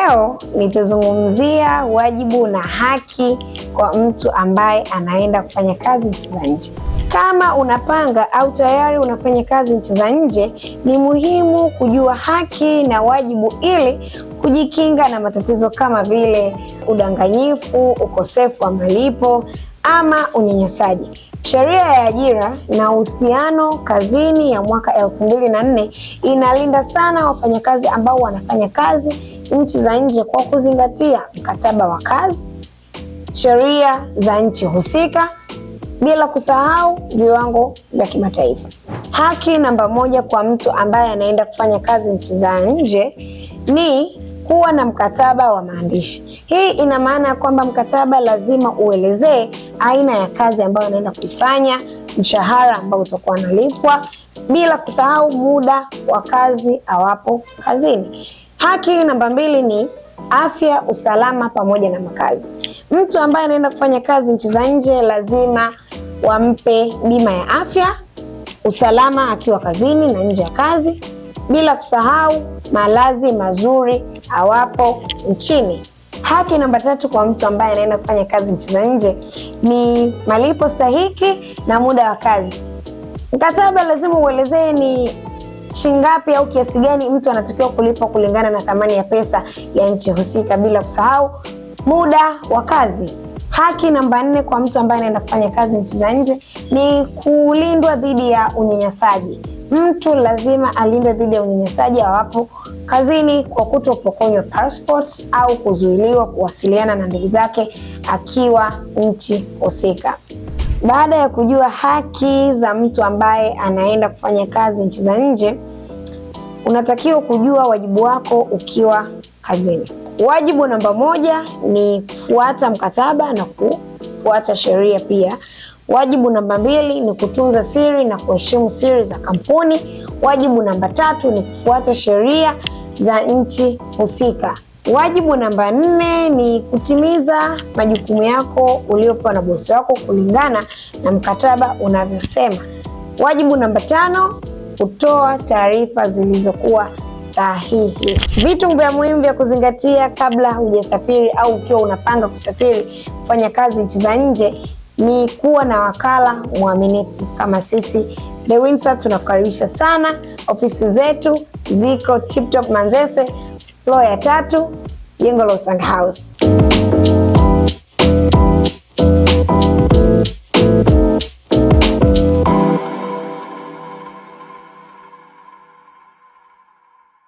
Leo nitazungumzia wajibu na haki kwa mtu ambaye anaenda kufanya kazi nchi za nje. Kama unapanga au tayari unafanya kazi nchi za nje, ni muhimu kujua haki na wajibu ili kujikinga na matatizo kama vile udanganyifu, ukosefu wa malipo ama unyanyasaji. Sheria ya ajira na uhusiano kazini ya mwaka 2004 inalinda sana wafanyakazi ambao wanafanya kazi nchi za nje kwa kuzingatia mkataba wa kazi, sheria za nchi husika, bila kusahau viwango vya kimataifa. Haki namba moja kwa mtu ambaye anaenda kufanya kazi nchi za nje ni kuwa na mkataba wa maandishi. Hii ina maana ya kwamba mkataba lazima uelezee aina ya kazi ambayo anaenda kuifanya, mshahara ambao utakuwa analipwa, bila kusahau muda wa kazi awapo kazini. Haki namba mbili ni afya, usalama pamoja na makazi. Mtu ambaye anaenda kufanya kazi nchi za nje lazima wampe bima ya afya, usalama akiwa kazini na nje ya kazi, bila kusahau malazi mazuri awapo nchini. Haki namba tatu kwa mtu ambaye anaenda kufanya kazi nchi za nje ni malipo stahiki na muda wa kazi. Mkataba lazima uelezee ni shingapi au kiasi gani mtu anatakiwa kulipwa kulingana na thamani ya pesa ya nchi husika, bila kusahau muda wa kazi. Haki namba nne kwa mtu ambaye anaenda kufanya kazi nchi za nje ni kulindwa dhidi ya unyanyasaji. Mtu lazima alindwe dhidi ya unyanyasaji awapo kazini kwa kutopokonywa passport au kuzuiliwa kuwasiliana na ndugu zake akiwa nchi husika. Baada ya kujua haki za mtu ambaye anaenda kufanya kazi nchi za nje, unatakiwa kujua wajibu wako ukiwa kazini. Wajibu namba moja ni kufuata mkataba na kufuata sheria pia. Wajibu namba mbili ni kutunza siri na kuheshimu siri za kampuni. Wajibu namba tatu ni kufuata sheria za nchi husika. Wajibu namba nne ni kutimiza majukumu yako uliopewa na bosi wako kulingana na mkataba unavyosema. Wajibu namba tano, kutoa taarifa zilizokuwa sahihi. Vitu vya muhimu vya kuzingatia kabla hujasafiri au ukiwa unapanga kusafiri kufanya kazi nchi za nje ni kuwa na wakala mwaminifu kama sisi The Windsor. Tunakukaribisha sana. Ofisi zetu ziko Tip Top Manzese, floor ya 3, jengo la Usanga House.